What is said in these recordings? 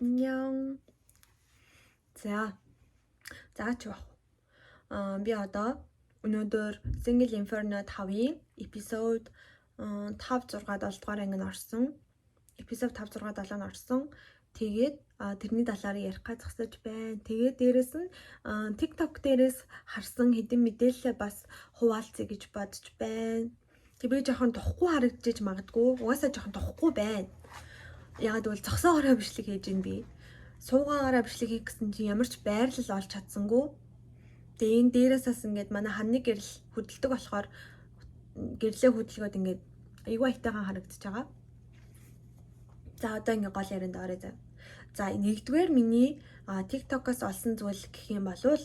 안녕. За. За ч баг. Би одоо өнөөдөр Single Inferno 5-ын episode 5 6 7 дугаар анги нь орсон. Episode 5 6 7 нь орсон. Тэгээд тэрний талаар ярих гэж зогсож байна. Тэгээд дээрэс нь TikTok дээрээс харсан хэдэн мэдээлэлээ бас хуваалцъя гэж бодож байна. Тэг би жоохон тухгүй харагдчихэж магадгүй. Угаасаа жоохон тухгүй байна. Яагаад гэвэл зогсоогоороо бичлэг хийж ин би. Суугаагаараа бичлэг хийх гэсэн чинь ямар ч байрлал олж чадсангүй. Тэгээ энэ дээрээс бас ингээд манай ханны гэрэл хөдөлдөг болохоор гэрлээ хөдөлгөөд ингээд айгүй айтайхан харагдаж байгаа. За, одоо ингээд гол ярианд оръё заа. За, нэгдүгээр миний TikTok-оос олсон зүйл гэх юм болвол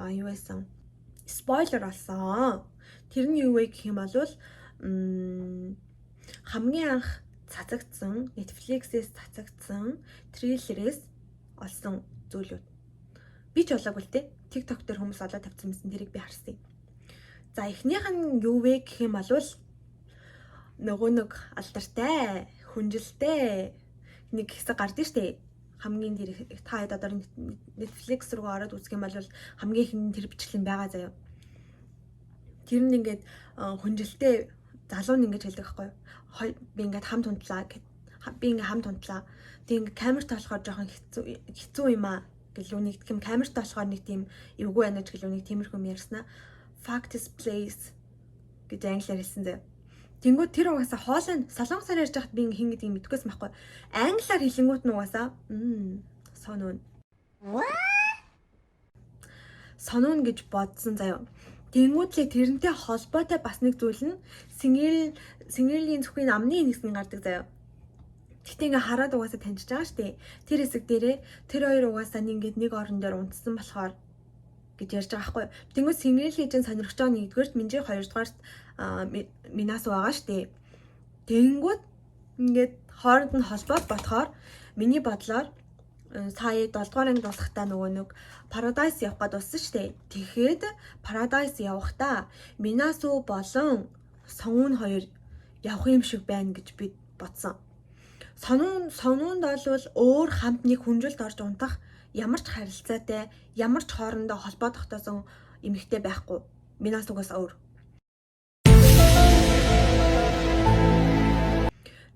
юу байсан? Spoiler олсон. Тэр нь юу вэ гэх юм бол хамгийн анх цацагдсан, Netflix-ээс цацагдсан трейлерээс олсон зүйлүүд. Би ч болоогүй л те. TikTok дээр хүмүүс олоод тавьсан байсан, тэрийг би харсан юм. За, эхнийх нь юу вэ гэх юм бол нөгөө нэг алдартай, хүнжилтэй нэг хэсэг гардыг штэ. Хамгийн тэр та хэд одоо Netflix руу ороод үзэх юм бол хамгийн ихэнд тэр бичлэг байгаа заяа. Тэр нь ингээд хүнжилтэй залуу нь ингэж хэлдэг байхгүй юу? Би ингээд хамт унтлаа гэд. Би ингээд хамт унтлаа. Тэг ингээд камертай болохоор жоохон хэцүү хэцүү юм аа гэлүү, нэг тийм камертай болохоор нэг тийм эвгүй байна ч гэлүү, нэг тиймэрхүү юм ярьснаа. "Fuck this place" гэж англиар хэлсэн заяа. Тэнгүүд тэр угаасаа хоолой солонгосоор ярьж байхад би ингээ хин гэдгийг мэдэхгүйсэн байхгүй. Англиар хэлэнгүүт нь угаасаа сонун. Сонун гэж бодсон заяа. Тэнгүүтлээ тэрнтэй холбоотой бас нэг зүйл нь Сэнгэл Сэнгэрлийн зүрхийн амны нэгсэн гардаг заяа. Гэхдээ ингээ хараад угаасаа таньж байгаа штэ. Тэр хэсэг дээрээ тэр хоёр угаасаа ингээд нэг орон дээр унтсан болохоор гэж ярьж байгаа байхгүй. Тэнгүүд Сэнгэрлийн чинь сонирхож байгаа нэгдүгээрт Минжи, хоёрдугаарт Минас байгаа штэ. Тэнгүүд ингээд хооронд нь холбоод бодохоор миний бодлоор сая 7 дугаар анги дуусахдаа нөгөө нэг Paradise явах гээд дууссан штэ. Тэгэхэд Paradise явахдаа Минасу болон Сонгун хоёр явах юм шиг байна гэж би бодсон. Сонунд бол өөр хамт нэг хүнжилд орж унтах ямар ч харилцаатай, ямар ч хоорондоо холбоо тогтоосон эмэгтэй байхгүй. Минасугаас өөр.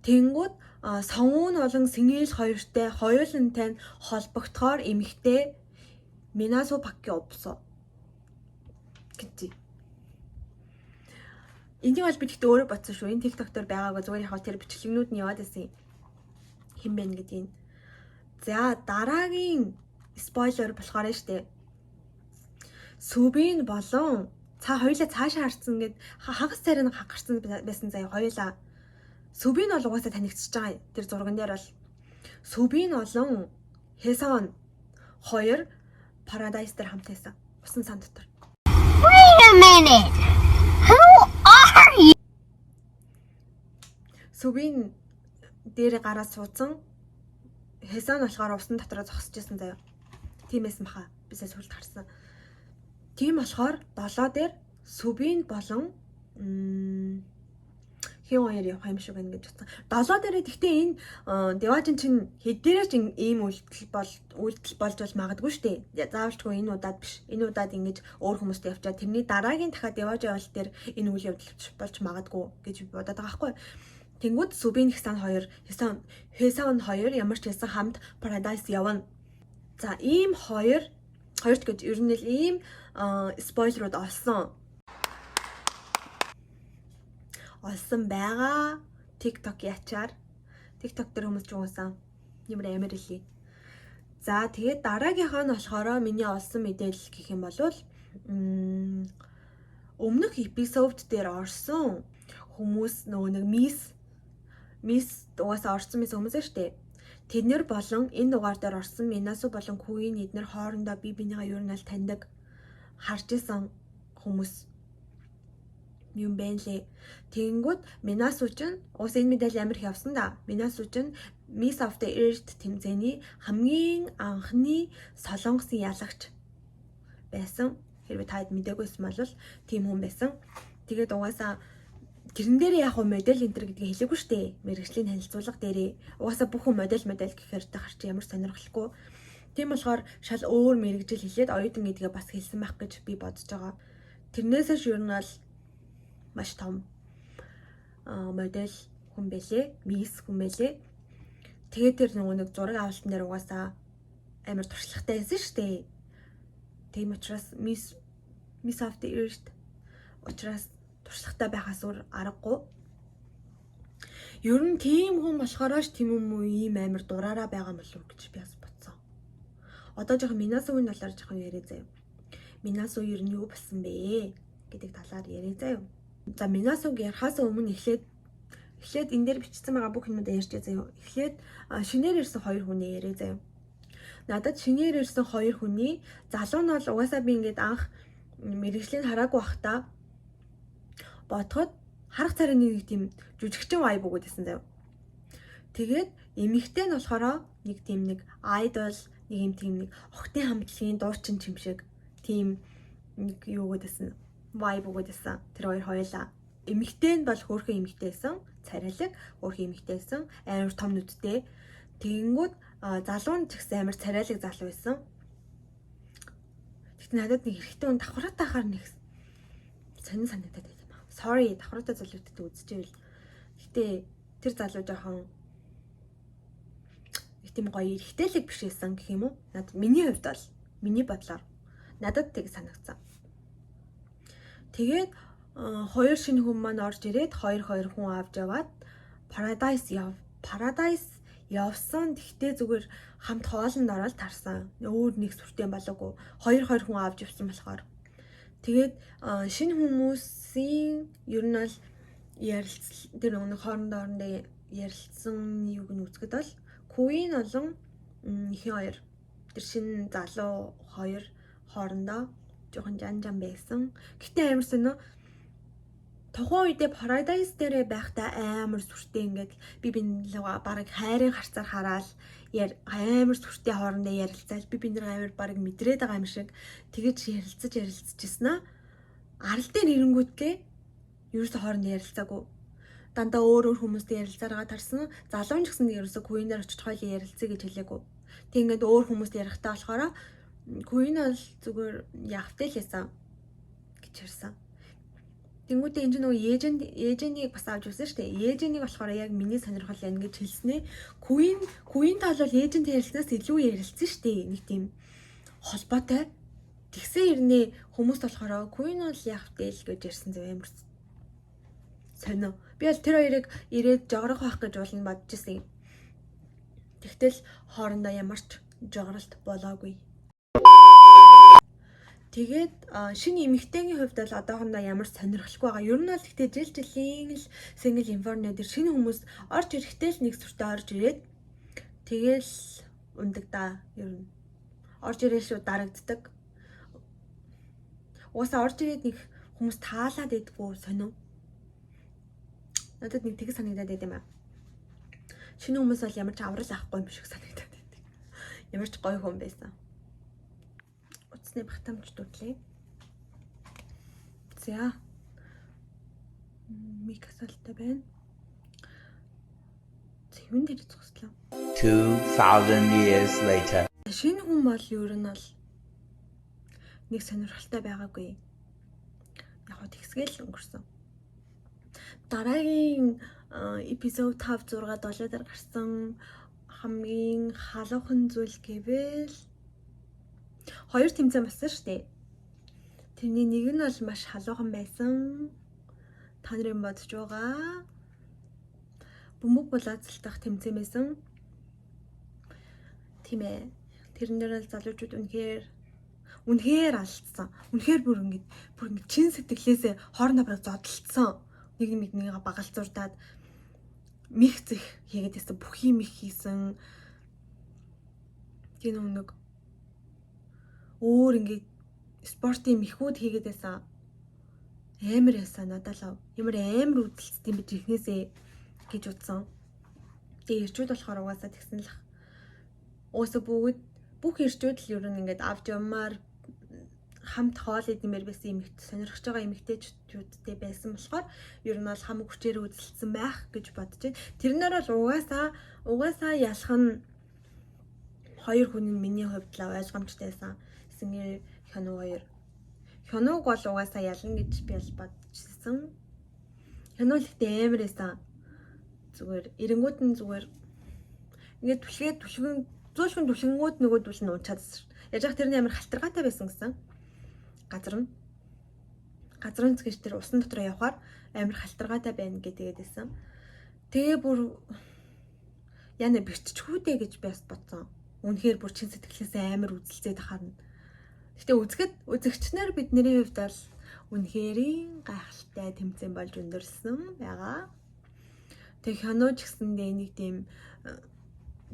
Тэнгүүд Сонгуун болон Сэнгэл хоёртой хоёулантай нь холбогдохоор эмэгтэй Минасу 밖에 없어 гэж. Энийг бол би тэгтээ өөрөө бодсон шүү. Энэ TikTok дээр байгаагүй, зүгээр яг тэр бичлэгнүүд нь яваад байсан юм. Хэн бэ гэдгийг. За, дараагийн spoiler болохоор штэ. Сүбин болон цаа хоёлаа цаашаа харцсан гэд хагас царай нь гарсан байсан заяа хоёлаа. Сүбин бол угаасаа танигдчихж байгаа. Тэр зурган дээр бол Сүбин болон Хесон хоёр Paradise дээр хамт байсан. Усан сан дотор. Wait a minute! Who are you? Сүбин дээр гараад суудсан. Хесон болохоор усан дотроо зогсож исэн заяа. Тийм байсан баха. Би сая сүлд харсан. Тийм болохоор долоо дээр Сүбин болон хэн хоёр явах юм шиг байна гэж бодсон. Долоо дээрээ гэхдээ энэ Деважин чинь хэдээрээ ч ийм үйлдэл болж бол магадгүй шүү дээ. Заавалчгүй энэ удаад биш. Энэ удаад ингэж өөр хүмүүстэй явчаад тэрний дараагийн дахиад Деважин явал дээр энэ үйл явдал болж магадгүй гэж бодоод байгаа байхгүй. Тэнгүүд Сүбин Хсан хоёр, Хсан Хэсан хоёр ямар ч хэлсэн хамт Paradise явна. За, ийм хоёр хоёрт гэж ер нь л ийм spoiler ууд олсон байгаа. TikTok ячаар. TikTok дээр хүмүүс ч угаасаа ямар амар илий. За, тэгээд дараагийнх нь болохоор миний олсон мэдээлэл гэх юм бол өмнөх episode дээр орсон хүмүүс, нөгөө нэг Miss угаасаа орсон мис хүмүүс шүү дээ. Тэд нэр болон энэ дугаар дээр орсон Минасу болон Күгийн эднэр хоорондоо би бинийгаа ер нь аль таньдаг, харж исэн хүмүүс юм байна лээ. Тэгэнгүүт Минасу чинь уус энэ мэдээлэл амар их явсан да. Минасу чинь Miss of the Earth тэмцээний хамгийн анхны солонгосын ялагч байсан. Хэрвээ та хэд мдэггүйсэн бол тийм хүн байсан. Тэгээд угаасаа Тэрэн дээр яг хөө модель энэ төр гэдгийг хэлээгүй шүү дээ. Мэргэжлийн танилцуулга дээрээ угаасаа бүх хүн модель модель гэхээр тахар чи ямар сонирхолгүй. Тийм болохоор шал өөр мэргэжил хэлээд оюутан гэдгээ бас хэлсэн байх гэж би бодож байгаа. Тэрнээс ч ер нь бол маш том модель хүн бэлээ, мисс хүн бэлээ. Тэгээд тэр нөгөө нэг зураг авалтан дээр угаасаа амар туршлагатай байсан шүү дээ. Тийм учраас Miss of the Earth учраас туршлагатай байхаас өөр аргагүй. Ер нь тийм хүн болохоор ч тийм юм уу, ийм амар дураараа байгаа юм болов уу гэж би бас бодсон. Одоо жоохон Минасугийн талаар жоохон яриа заяа. Минасу ер нь юу болсон бэ гэдэг талаар яриа заяа. За, Минасуг ярихаас өмнө эхлээд энэ дээр бичсэн байгаа бүх юмудаа ярьж заяа. Эхлээд шинээр ирсэн хоёр хүний яриа заяа. Надад шинээр ирсэн хоёр хүний залуу нь бол угаасаа би ингээд анх мэргэжлийг хараагүй байхдаа бодоход харах царай нэг тийм жүжигчин vibe өгөөд байсан заяа. Тэгээд эмэгтэй нь болохоор нэг тийм нэг idol, нэг юм тийм нэг охтын хамтлагийн дуучин юм шиг тийм нэг юу өгөөд байсан, vibe өгөөд байсан. Тэр хоёр хоёулаа. Эмэгтэй нь бол хөөрхөн эмэгтэй байсан. Царайлаг хөөрхөн эмэгтэй байсан. Амар том нүдтэй. Тэгэнгүүт залуу нь ч гэсэн амар царайлаг залуу байсан. Тэгтээ надад нэг эрэгтэй хүн давхраатай хахаар нэг сонин санагдаад байт юм аа. Sorry, давхраатай залуутад үзчихвэл. Гэтэ тэр залуу жоохон нэг тийм гоё эрэгтэйлэг биш байсан гэх юм уу? Над миний хувьд бол, миний бодлоор надад тэг санагдсан. Тэгээд хоёр шинэ хүн маань орж ирээд хоёр хоёр хүн авч яваад Paradise явсан. Тэгтээ зүгээр хамт хоолнд ороод тарсан. Өөр нэг сүртэй болоогүй. Хоёр хоёр хүн авч явсан болохоор. Тэгээд шинэ хүмүүсийн ер нь бол ярилцал тэр нэг хоорондоо ярилцсан юуг нь үзэхэд бол Queen болон ихэн хоёр, тэр шинэ залуу хоёр хоорондоо жоохон жан жан байсан. Гэтэ амар сонио, тухайн үедээ Paradise дээрээ байхдаа амар сүртэй, ингээд би биенийгээ бараг хайрын харцаар хараал амар сүртэй хоорондоо ярилцаал, би бид нар амар бараг мэдрээд байгаа юм шиг тэгэж ярилцаж ярилцчихсэн аа. Арал дээр ирэнгүүтлээ ерөөсө хоорондоо ярилцаагүй. Дандаа өөр өөр хүмүүстэй ярилцаараа тарсан. Залуу ч гэсэн ерөөсө Queen-ээр очиж хоёлын ярилцъя гэж хэлээгүй. Тэг ингээд өөр хүмүүст ярихтаа болохоор Queen бол зүгээр явтай л байсан гэж ярьсан. Тэнгүүтээ энэ чинь нөгөө Еженийг бас авч ирсэн шүү дээ. Еженийг болохоор яг миний сонирхол байна гэж хэлснээ. Queen тал бол Ежентэй ярилцсанаас илүү ярилцсан шүү дээ. Нэг тийм холбоотой. Тэгсэн хэрнээ хүмүүс болохоор Queen бол явтай л гэж ярьсан зөв, амар сонио. Би бол тэр хоёрыг ирээд жогрох байх гэж болно бодож исэн. Тэгтэл хоорондоо ямар ч жогролт болоогүй. Тэгээд шинэ эмэгтэйгийн хувьд бол одоохондоо ямар ч сонирхолгүй байгаа. Ер нь бол гэхдээ жил жилийн л Single Inferno дээр шинэ хүмүүс орж ирэхдээ л нэг сүртэй орж ирээд тэгэл ундаг да. Ер нь орж ирээ шүү, дарагддаг. Угаасаа орж ирээд нэг хүмүүс таалаад идэггүй, сонио. Надад нэг тэг санагдаад байд юм аа. Шинэ хүмүүс бол ямар ч аврал авахгүй юм шиг санагдаад байдаг. Ямар ч гоё хүн байсан. Утасны багтаамж дуудлаа. За. Мик асуулттай байна. За, юун дээр зогслоо? 2000 years later. Шинэ хүн бол ер нь бол нэг сонирхолтой байгаагүй. Яг хөө тэгсгээл өнгөрсөн. Дараагийн эпизод 5 6 7 дээр гарсан хамгийн халуухан зүйл гэвэл хоёр тэмцээн болсон шүү дээ. Тэрний нэг нь бол маш халуухан байсан. Та нарын бодож байгаа. Бөмбөг булаацалтах тэмцээн байсан. Тийм ээ. Тэрэн дээр л залуучууд үнэхээр үнэхээр алдсан. Үнэхээр бүр ингэ чин сэтгэлээсээ хоорондоо бараг зодолцсон. Нэг нэг нэгээ багалзуурдаад мих зэх хийгээд байсан. Бүх юм их хийсэн. Тийм нэг өөр ингээд спортын мэхүүд хийгээд байсан. Амар ясаа надад л ямар амар үзэлцсэн юм бэ жихнээсээ гэж утсан. Тэгээ ирчүүд болохоор угаасаа тэгсэн л. Угаасаа бүгд бүх ирчүүд л ер нь ингээд авч явмаар хамт хоол идмээр байсан эмэгтэй сонирхож байгаа эмэгтэйчүүдтэй байсан болохоор ер нь бол хамаг хүчээр үзэлцсэн байх гэж бодож байна. Тэрнээр бол угаасаа ялах нь хоёр хүн нь миний хувьд л ойлгомжтой байсан. Сэнгэр, Хёнуг хоёр. Хёнуг бол угаасаа ялна гэж би бол бодчихсон. Хёнуг л ихтэй амар байсан. Зүгээр эренгүүд нь зүгээр ингээд түлхээд түлхэн зөөлхөн түлхэнгүүд нөгөөдөл нь уучаад яаж яах тэрний амар халтаргаатай байсан гэсэн. Газар нь. Газрын гэж тэр усан дотор явхаар амар халтаргаатай байна гэдгээд байсан. Тэгээ бүр яна бэртчхүү дээ гэж би бас бодсон. Үнэхээр бүр чин сэтгэлээсээ амар үзэлцээд харна. Гэтэ үзэхэд үзэгчнэр бидний хувьд бол үнэхэрийн гайхалтай тэмцээн болж өндөрсөн байгаа. Тэг Хёнуу ч гэсэндээ нэг тийм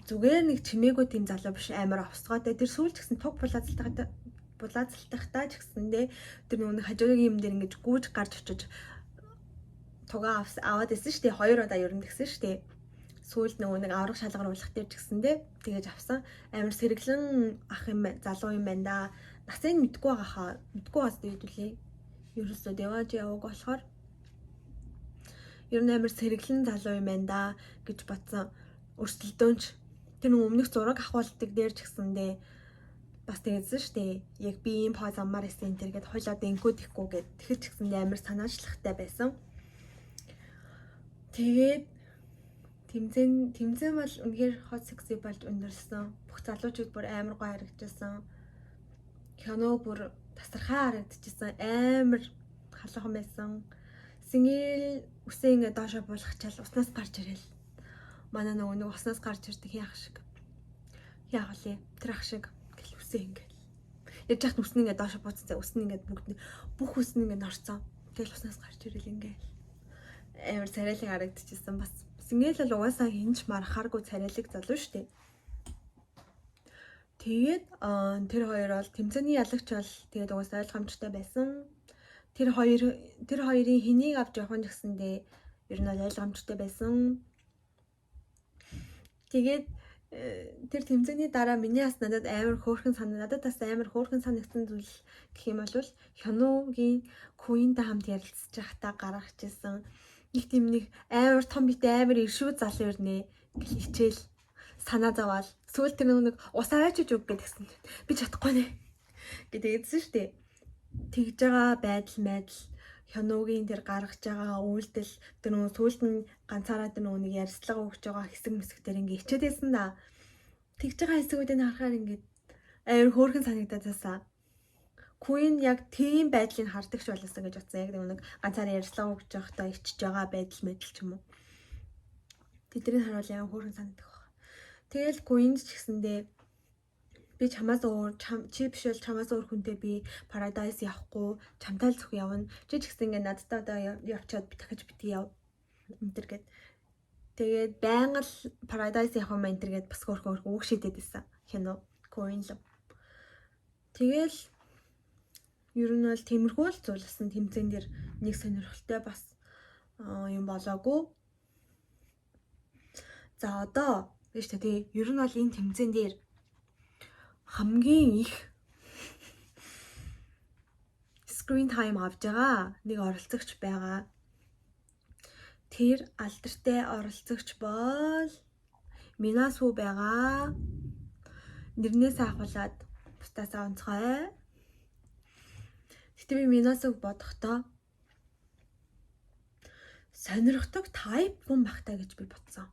зүгээр нэг чимээгүй тийм залуу биш, амар овсгоотой. Тэр сүүл ч гэсэн туг булаацалтахтаа ч гэсэндээ тэр нөгөө хажуугийн юм дээр ингэж гүйж гарч очиж тугаа аваад исэн шүү дээ. Хоёр удаа ер нь тэгсэн шүү дээ. Сүүлд нөгөө нэг авраг шалгаруулах дээр ч гэсэндээ тэгэж авсан. Амар сэргэлэн ах юм залуу юм байна да. Насыг мэдгүй байгаа хаа. Мэдгүй байгаас дийдүүлээ. Ерөөсөө деваж яваг болохоор ер нь амар сэргэлэн залуу юм байна да гэж бодсон. Өрсөлдөөнч тэр нөгөө өмнөх зураг авахулдаг дээр ч гэсэндээ бас тэгсэн шүү дээ. Яг би ийм поз аммаар исэн энэ төр гэд хойлоо дэнкүүд ихгүй гэд тэгэхэр ч гэсэндээ амар санаачлахтай байсан. Тэгээд тэмцээн бол үнэхээр hot sexy болж өндөрсөн. Бүх залуучууд бүр амар гоё харагдчихсан. Хёноо бүр тасархай харагдчихсан. Амар халуухан байсан. Сэнгэл үсээ ингээ доошо буулгачаал уснаас гарч ирэл. Манай нөгөө нэг уснаас гарч ирдэг яах шиг. Яах вэ? Тэр ах шиг гэл үсээ ингээл. Яаж яхад үсэн ингээ доошо бууцсан. Үсэн ингээд бүгд бүх үсэн ингээ норцсон. Тэгэл уснаас гарч ирэл ингээл. Амар царайлаг харагдчихсан бас. Сэнгэл бол угаасаа хинч мархааргүй царайлаг залуу шүү дээ. Тэгээд тэр хоёр бол тэмцээний ялагч бол тэгээд угаасаа ойлгомжтой байсан. Тэр хоёрын хэнийг авч явах нь гэсэндээ ер нь бол ойлгомжтой байсан. Тэгээд тэр тэмцээний дараа миний бас надад амар хөөрхөн санаа надад бас амар хөөрхөн санагдсан зүйл гэх юм бол Хёнуугийн Queen-тай хамт ярилцж байхдаа гаргаж ирсэн нэг тийм нэг амар том битэй амар иршүү залуу ирнэ гэл хичээл санаа зовоол сүүл тэр нэг ус аваач үг гэдгсэн. Би чадахгүй нэ гэдэгсэн шүү дээ. Тэгж байгаа байдал Хёнуугийн тэр гаргаж байгаа үйлдэл тэр нөгөө сүүлд нь ганцаараа тэр нөгөө нэг ярьцлага өгч байгаа хэсэг мэсэг дээр ингээ хичээд байсан да. Тэгж байгаа хэсгүүдийг харахаар ингээд амар хөөрхөн санагдаад байсан. Queen яг тийм байдлыг хардагч болсон гэж бодсон. Яг нэг ганцаараа ярьцлага өгч байхдаа ичж байгаа байдал мэдэл ч юм уу. Тэднийг харуул амар хөөрхөн санагдах баг. Тэгэл Queen ч гэсэндээ би чамаас өөр чи биш бол чамаас өөр хүнтэй би Paradise явахгүй, чамтай л зөвхөн явна. Чи ч гэсэн ингээ надтай одоо явчаад би дахиж битгий яв. Энтер гэд. Тэгээд байнга л Paradise явах юм энтер гэд бас хөөрхөн хөөрхөн үг шидэд байсан. Хянуу Queen л. Тэгэл ер нь бол тиймэрхүү л зүйл болсон тэмцээн дээр нэг сонирхолтой бас юм болоогүй. За одоо биш үү тий ер нь бол энэ тэмцээн дээр хамгийн их screen time авж байгаа нэг оролцогч байгаа. Тэр алдартай оролцогч бол Минасу байгаа. Нэрнээс ахуулаад бусдаасаа онцгой. Гэтэ би Минасуг бодохдоо сонирхдаг type хүн байх та гэж би бодсон.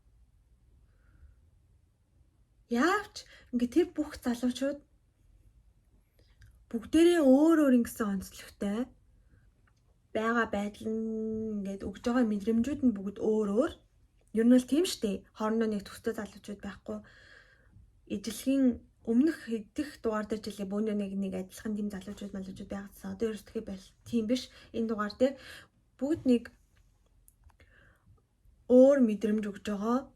Яавч ингээ тэр бүх залуучууд бүгдээрээ өөр өөр ингэсэн онцлогтой байгаа байдал нь ингээд өгж байгаа мэдрэмжүүд нь бүгд өөр өөр. Ер нь бол тийм штэ. Хоорондоо нэг төстэй залуучууд байхгүй. Ижилхэн өмнөх хэдэх дугаар дээр жилээ бөөнөө нэг нэг адилхан тийм залуучууд малуучууд байгаадсан. Одоо ерөөсөө байл тийм биш. Энэ дугаар дээр бүгд нэг өөр мэдрэмж өгж байгаа.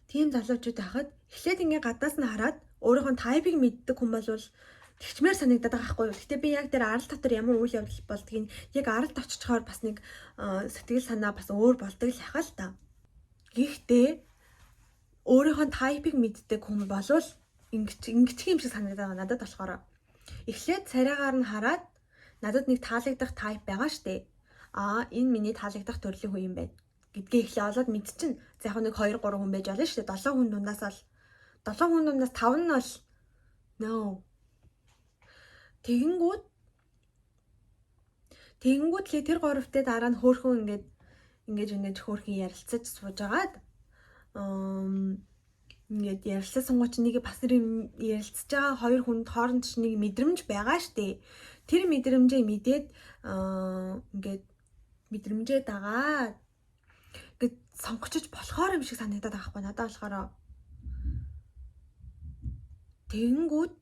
Тийм залуучууд байхад эхлээд ингээ гаднаас нь хараад өөрийнхөө type ыг мэддэг хүн бол тэгчмээр санагдаад байгаа байхгүй юу. Гэтэ би яг тэр арал дотор ямар үйл явдал болдгийг яг аралд очичхоор бас нэг сэтгэл санаа бас өөр болдог л яхаа л та. Гэхдээ өөрийнхөө type ыг мэддэг хүн болвол ингэчих юм шиг санагдаад байгаа надад болохоор. Эхлээд царайгаар нь хараад надад нэг таалагдах type байгаа штэ. Аа, энэ миний таалагдах төрлийн хүн юм байна гэдгээ эхлээ олоод мэдчин. За, яг нэг 2 3 хүн байж болно штэ. 7 хүн дундаас л 7 хүн дундаас 5 нь бол no. Тэгэнгүүт лээ тэр гуравтай дараа нь хөөхөн ингээд ингэж ингэж хөөхөн ярилцаж сууж агаад ингээд ярилцсан гоо чи нэг бас нэг ярилцж байгаа хоёр хүнд хооронд ч нэг мэдрэмж байгаа штэ. Тэр мэдрэмжээ мэдээд, ингээд мэдрэмжээ дагаад ингээд сонгочиж болохоор юм шиг санагдаад байгаа хгүй надад болохоор. Тэгэнгүүт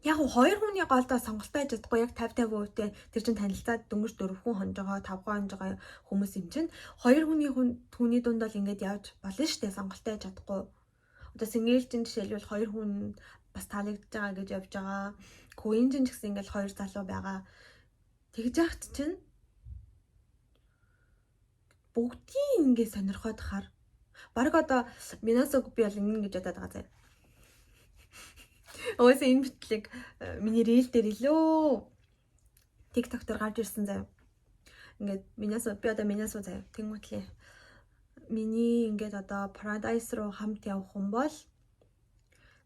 яг хоёр хүний голдоо сонголтоо хийж чадахгүй, яг 50 50% тэр чин танилцаад дөнгөж 4 хүн хонж байгаа, 5 хүн хонж байгаа хүмүүс юм чинь хоёр хүний хүн түүний дунд бол ингээд явж болно шүү дээ, сонголтоо хийж чадахгүй. Одоо single чинь жишээлбэл хоёр хүн бас таалагдж байгаа гэж явж байгаа. Queen чинь ч гэсэн ингээд хоёр залуу байгаа. Тэгж яхад чинь бүгдийг ингээд сонирхоод хар. Бараг одоо Минасог би бол ингэн гэж бодоод байгаа заяа. Угаасаа энэ бичлэг миний reel дээр илүү TikTok дээр гарч ирсэн заяа. Ингээд Минасо, би одоо Минасо заяа. Тэнгүүтлээ. Миний ингээд одоо Paradise руу хамт явах хүн бол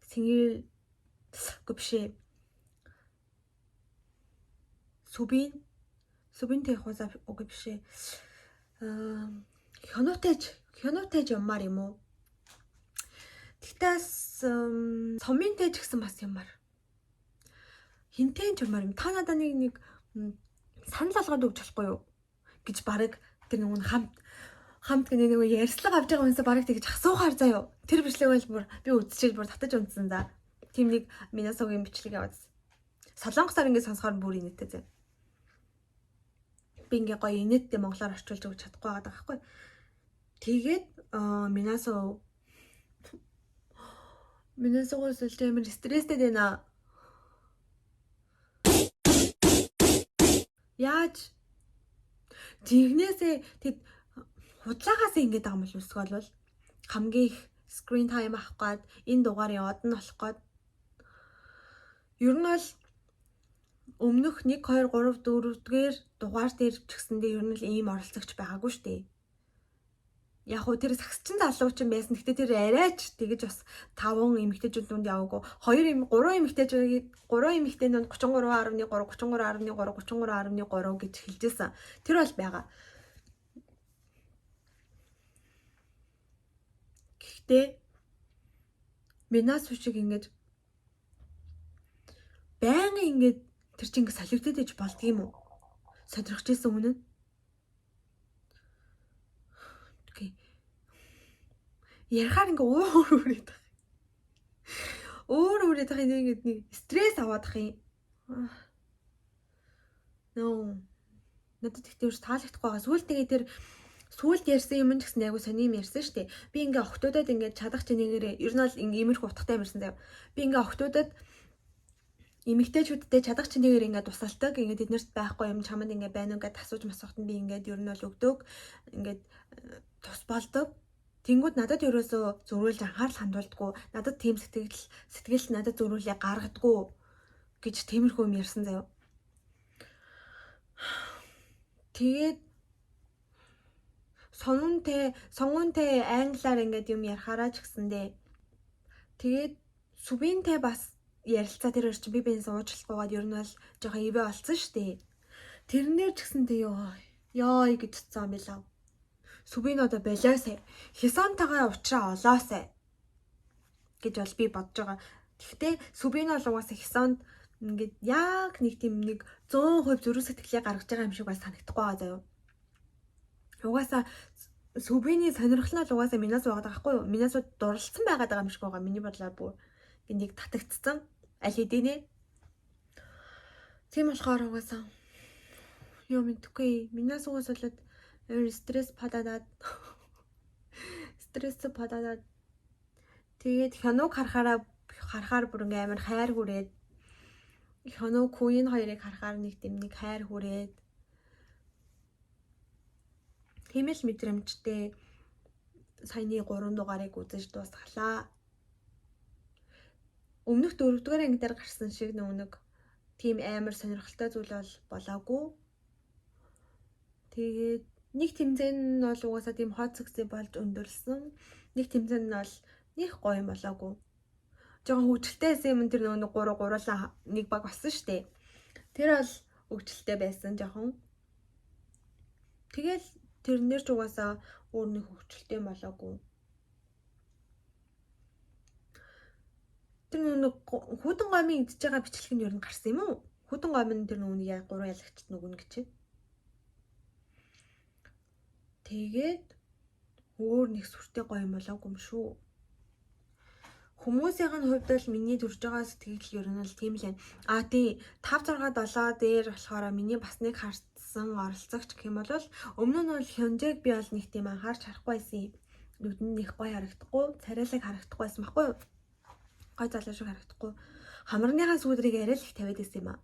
single үгүй биш ээ. Субинтэй явах үгүй биш ээ. Аа, Хёнуутай ч юмар юм уу? Тэгтээс Соминтэй ч гэсэн бас юмар. Хинтэй ч юмар юм. Та надад нэг санал болгоод өгч болохгүй юу гэж бараг тэр нөгөө хамт хамт гэнэ нөгөө ярьцлага авч байгаа хүнсээ бараг тэгж асуухаар заяо. Тэр бичлэг бол бүр би үзчихэл бүр татаж унтсан да. Тийм нэг Минасогийн бичлэг яваад. Солонгосоор ингэ сонсохоор бүр инээдтэй заяа. Би ингээ гоё инээдтэй монголоор орчуулж өгч чадахгүй байгаа байхгүй. Тэгээд Минасогоос л амар стресстэй байна. Яаж жинхнээсээ тэд худлаагаас ингэж байгаа юм бол эсвэл бол хамгийн их screen time авах гад энэ дугаарын од нь болох гад ер нь бол өмнөх 1 2 3 4 дгээр дугаар дээр ч гэсэндээ ер нь л ийм оролцогч байгаагүй шүү дээ. Яг хуу тэр сагсчин залуу ч байсан. Гэтэ тэр арайч тэгэж бас 5 эмэгтэйчүүд дунд яваагүй. 2 эм 3 эмэгтэйчүүд, 3 эмэгтэй дунд 33.3, 33.3, 33.3 гэж хэлжсэн. Тэр бол байгаа. Гэхдээ Минас шиг ингэж байнгын ингэж тэр чинь ингэ солигдоод иж болдгийм үү? Сонирхож исэн хүн нь. Окей. Ярихаар ингээ өөр үрээд байгаа. Өөр үрээд байгаа, нэг ингэ нэг стресс аваад ах юм. No. Надад тэгтээ юус таалагдахгүй байгаа. Сүүлд тэгээ тэр сүүлд ярьсан юм ч гэсэн айгу сони юм ярьсан шүү дээ. Би ингээ охтуудад ингээ чадах чинээгээрээ ер нь бол ингээ иймэрхүү утгатай юм ярьсан заяа. Би ингээ охтуудад, эмэгтэйчүүдтэй чадах чинээгээр ингээ тусалдаг. Ингээ тэднэрт байхгүй юм чамд ингээ байна уу гэдээ асууж масуухт нь би ингээд ер нь бол өгдөг. Ингээд тус болдог. Тэнгүүд надад ерөөсөө зөрүүлж анхаарал хандуулдаггүй. Надад тийм сэтгэл надад зөрүүлээ гаргадаггүй гэж тиймэрхүү юм ярьсан заяа. Тэгээд сонгуунтай англиар ингээд юм ярихаараа ч гэсэндээ тэгээд Субинтэй бас ярилцаа, тэр хоёр чинь би биенээс уучлахгүйгээд ер нь бол жоохон ивэ олцсон шүү дээ. Тэрнээр ч гэсэндээ ёо ёо гэж утсан юм байла. Субин одоо болоосай. Хисонтойгоо уучраа олоосай гэж бол би бодож байгаа. Гэхдээ Субин бол угаасаа Хисонд ингээд яг нэг тийм нэг 100% зөрүү сэтгэлээ гаргаж байгаа юм шиг бас санагдахгүй байгаа заяа. Угаасаа Сүбиний сонирхол нь бол угаасаа Минас байгаад байгаа байхгүй юу? Минасууд дурлалцсан байгаад байгаа юм шиг байгаа. Миний бодлоор бүр би нэг татагдцсан. Аль хэдийнэ. Тийм болохоор угаасаа юу мэдхгүй. Минас угаас болоод амар стресс падаад тэгээд Хянуг харахаар бүр ингээм амар хайр хүрээд, Хянуг Куин хоёрыг харахаар нэг тийм нэг хайр хүрээд, тийм л мэдрэмжтэй саяны 3 дугаарыг үзэж дуусгалаа. Өмнөх 4-р анги дээр гарсан шиг нөгөө нэг тийм амар сонирхолтой зүйл бол болоогүй. Тэгээд нэг тэмцээн нь бол угаасаа тийм хот сэгсээ болж өндөрлсөн. Нэг тэмцээн нь бол нэг гоё юм болоогүй. Жохон хөвгөлтэй байсан юм, тэр нөгөө нэг 3 гуруулаа нэг баг болсон шүү дээ. Тэр бол хөгжилтэй байсан жохон. Тэгэл тэрнэр ч угаасаа өөр нэг хөгжилтэй болоогүй. Тэр нэг хүдэн гомын идж байгаа бичлэг нь ер нь гарсан юм уу? Хүдэн гом нь тэр нөгөө нэг гурван ялагчд нүгэн гэж. Тэгээд өөр нэг сүртэй гоё юм болоогүй юм шүү. Хүмүүсийн хувьд бол миний төрж байгаа сэтгэл ер нь л тийм л байна. А тий 5 6 7 дээр болохоор миний бас нэг харсан оролцогч гэх юм бол өмнө нь бол Хёнжээг би бол нэг тийм анхаарч харахгүй байсан юм. Нүд нь нэг гоё харагдахгүй, царайлаг харагдахгүй байсан байхгүй юу? Гой залуу шиг харагдахгүй. Хамарныхаа сүүдрийг арай л их тавиад байсан юм аа.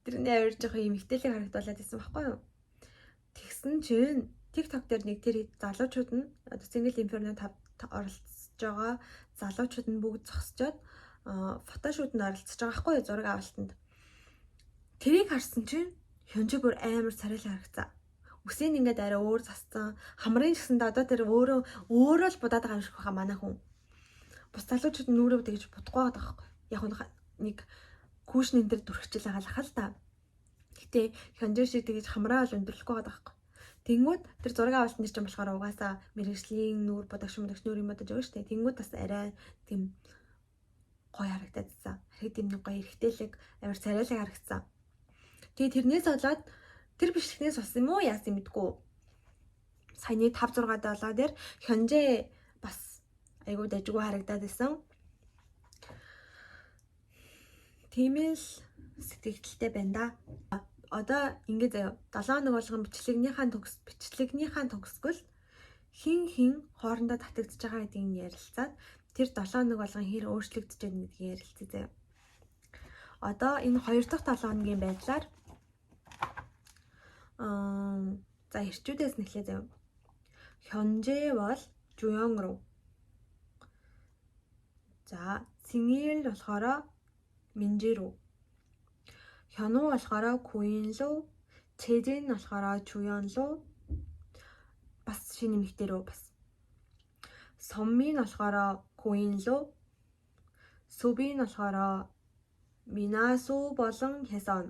Тэрний авир жоохон эмэгтэйлэг харагдуулаад байсан байхгүй юу? Тэгсэн чинь TikTok дээр нэг тэр залуучууд нь одоо Single Inferno 5 оролцож байгаа залуучууд нь бүгд зогсчоод фотошууд нь оролцож байгаа байхгүй юу, зураг авалтанд. Тэрийг харсан чинь Хёнжи бүр амар царайлаг харагцаа. Үсийг ингээд арай өөр зассан. Хамрын ч гэсэндээ одоо тэр өөрөө өөрөө л будаад байгаа юм шиг байхаа манай хүн. Бус залуучууд нь нүрээ тэгж будахгүй байгаа байхгүй. Яг нэг хүүшин энэ төр дүрхчил байгаа л хаа л та. Гэтэ Хёнжи шиг тэгж хамраа бол өндөрлөхгүй байгаа байхгүй. Тэнгүүд тэр зураг авалтан дээр чинь болохоор угаасаа мэрэгжлийн нүүр будагш мудагш нүүр юм бодож байгаа шүү дээ. Тэнгүүд бас арай тийм гоё харагдадсан. Арай тийм нэг гоё эргэжтэйлэг амар царайлаг харагдсан. Тэгээ тэрнээс болоод тэр бичлэгнээс болсон юм уу яасан мэдгүй. Саяны 5 6 7 дээр Хёнжэ бас айгуу дажгүй харагдаад исэн. Тийм л сэтгэгдэлтэй байна да. Одоо ингэ заяа 7 хоног болгон бичлэгнийхаа төгсгөл хин хин хоорондоо татагдж байгаа гэдгийг нь ярилцаад тэр 7 хоног болгон хэр өөрчлөгдөж байгаа гэдгийг ярилцъя заяа. Одоо энэ 2 дахь 7 хоногийн байдлаар за эрчүүдээс нэхлээ заяа. Хёнжэ бол Жуён руу. За Сингэл болохоор Минжи рүү. Хёну болохоор Куин руу, Чэжин болохоор Чуён руу. Бас шинэ эмэгтэй рүү бас. Соммин болохоор Куин руу. Субин болохоор Минасу болон Хесон.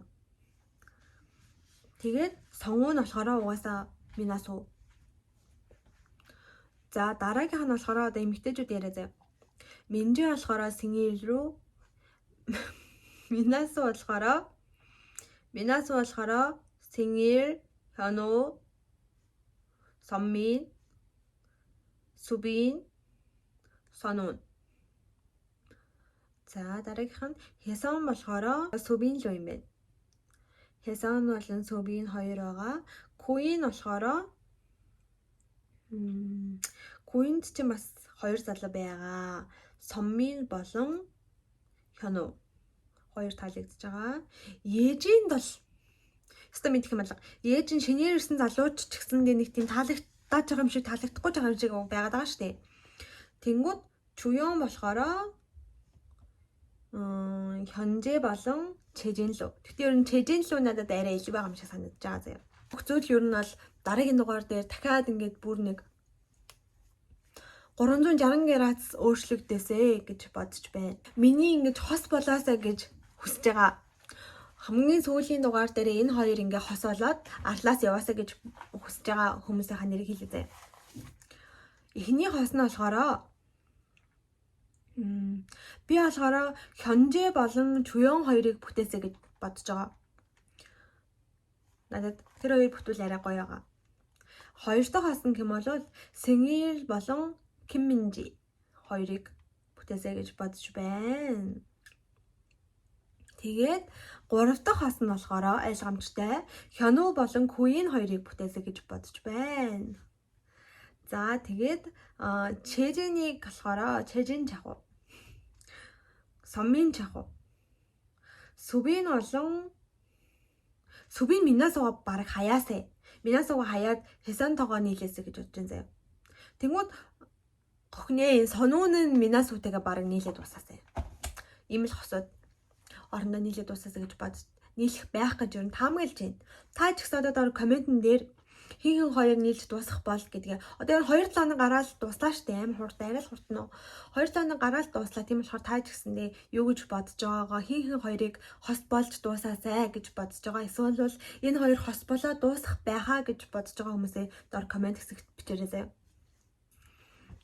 Тэгээд Сонгуу нь болохоор угаасаа Минасу. За дараагийнх нь болохоор одоо эмэгтэйчүүд яриа заяа. Минжи болохоор Сингэл рүү. Минасу болохоор Сингэл, Хёну, Соммин, Субин, Сонун. За дараагийнх нь Хесон болохоор Субин л юм байна. Хесон болон Субин хоёр байгаа. Куин болохоор Куинд чинь бас хоёр залуу байгаа. Соммин болон Хёну хоёр таалагдж байгаа. Ежинд бол өстой мэдэх юм алга. Ежин шинээр ирсэн залууч ч гэсэндээ нэг тийм таалагдаад байгаа юм шиг таалагдахгүй байгаа юм шиг байгаад байгаа шүү дээ. Тэнгүүд Чуён болохоор Хёнжэ болон Чэжин лүү. Гэтэ ер нь Чэжин лүү надад арай илүү байгаа юм шиг санагдаж байгаа заяа. Бүх зүйл ер нь бол дараагийн дугаар дээр дахиад ингээд бүр нэг 360 градус өөрчлөгдөөсэй гэж бодож байна. Миний ингэж хос болоосаа гэж хүсэж байгаа. Хамгийн сүүлийн дугаар дээр энэ хоёр ингээ хос болоод арлаас яваасаа гэж хүсэж байгаа хүмүүсийнхаа нэрийг хэлье заяа. Эхний хос нь болохоор би болохоор Хёнжэ болон Чуён хоёрыг бүтээсэй гэж бодож байгаа. Надад тэр хоёр бүтвэл арай гоё байгаа. Хоёр дахь хос нь гэм бол Сэнгэл болон Ким Минжи хоёрыг бүтээсэй гэж бодож байна. Тэгээд гурав дахь хос нь болохоор ойлгомжтой Хёну болон Куин хоёрыг бүтээсэй гэж бодож байна. За тэгээд Чэжэнийг болохоор Чэжин чахуу. Соммин чахуу. Субин болон Субин Минасуга бараг хаяасай. Минасуга хаяад Хесантогоо нийлээсэй гэж бодож байна заяа. Тэнгүүд гохнээ энэ сонуун нь Минасутэйгээ бараг нийлээд басаасай. Ийм л хосууд орондоо нийлээд дуусаасаа гэж бодож, нийлэх байх гэж ер нь таамаглаж байна. Та ч гэсэн одоо доор comment эн дээр хэн хэн хоёр нийлж дуусах бол гэдгээ. Одоо энэ 2 7 хоног гараад дуслаа штэ, амар хурд, арай л хурд нөө. 2 7 хоног гараад дуслаа. Тийм болохоор та ч гэсэндээ юу гэж бодож байгаагаа, хэн хэн хоёрыг хос болж дуусаасай гэж бодож байгаа. Эсвэл бол энэ хоёр хос болоо дуусах байхаа гэж бодож байгаа хүмүүсээ доор comment хэсэгт бичээрэй заяа.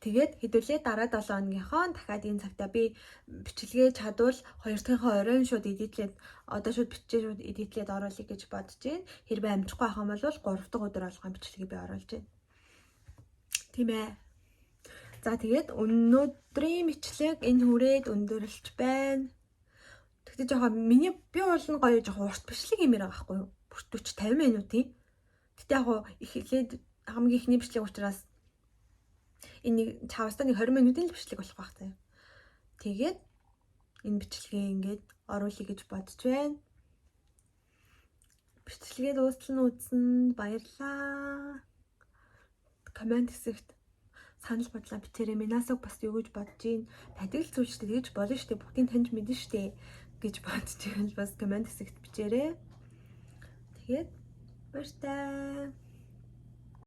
Тэгээд хэдүүлээ дараа 7 хоногийнхоо дахиад энэ цагтаа би бичлэгээ чадвал хоёр дахьынхаа оройн шууд edit лээд, одоо шууд бичээ, шууд edit лээд оруулъя гэж бодож байна. Хэрвээ амжихгүй байх юм бол 3 дахь өдөр болгон бичлэгээ би оруулж байна. Тийм ээ. За, тэгээд өнөөдрийн бичлэг энэ хүрээд өндөрлөж байна. Тэгтээ жоохон миний би бол нь гоё жоохон урт бичлэг юмэр байгаа байхгүй юу? Бүр 40 50 минутын. Тэгтээ яг хуу эхлээд хамгийн эхний бичлэг учраас энэ нэг чавстаа нэг 20 минутын л бичлэг болох байх заяа. Тэгээд энэ бичлэгээ ингээд оруулъя гэж бодож байна. Бичлэгээ дуустал нь үзсэнд баярлалаа. Comment хэсэгт санал бодлоо бичээрэй. Минасаг бас юу гэж бодож гин? Таньдаг л зүйл шүү дээ. Тэгэж болно шүү дээ. Бүгдийг таньж мэднэ шүү дээ гэж бодож байвал бас comment хэсэгт бичээрэй. Тэгээд баяртай.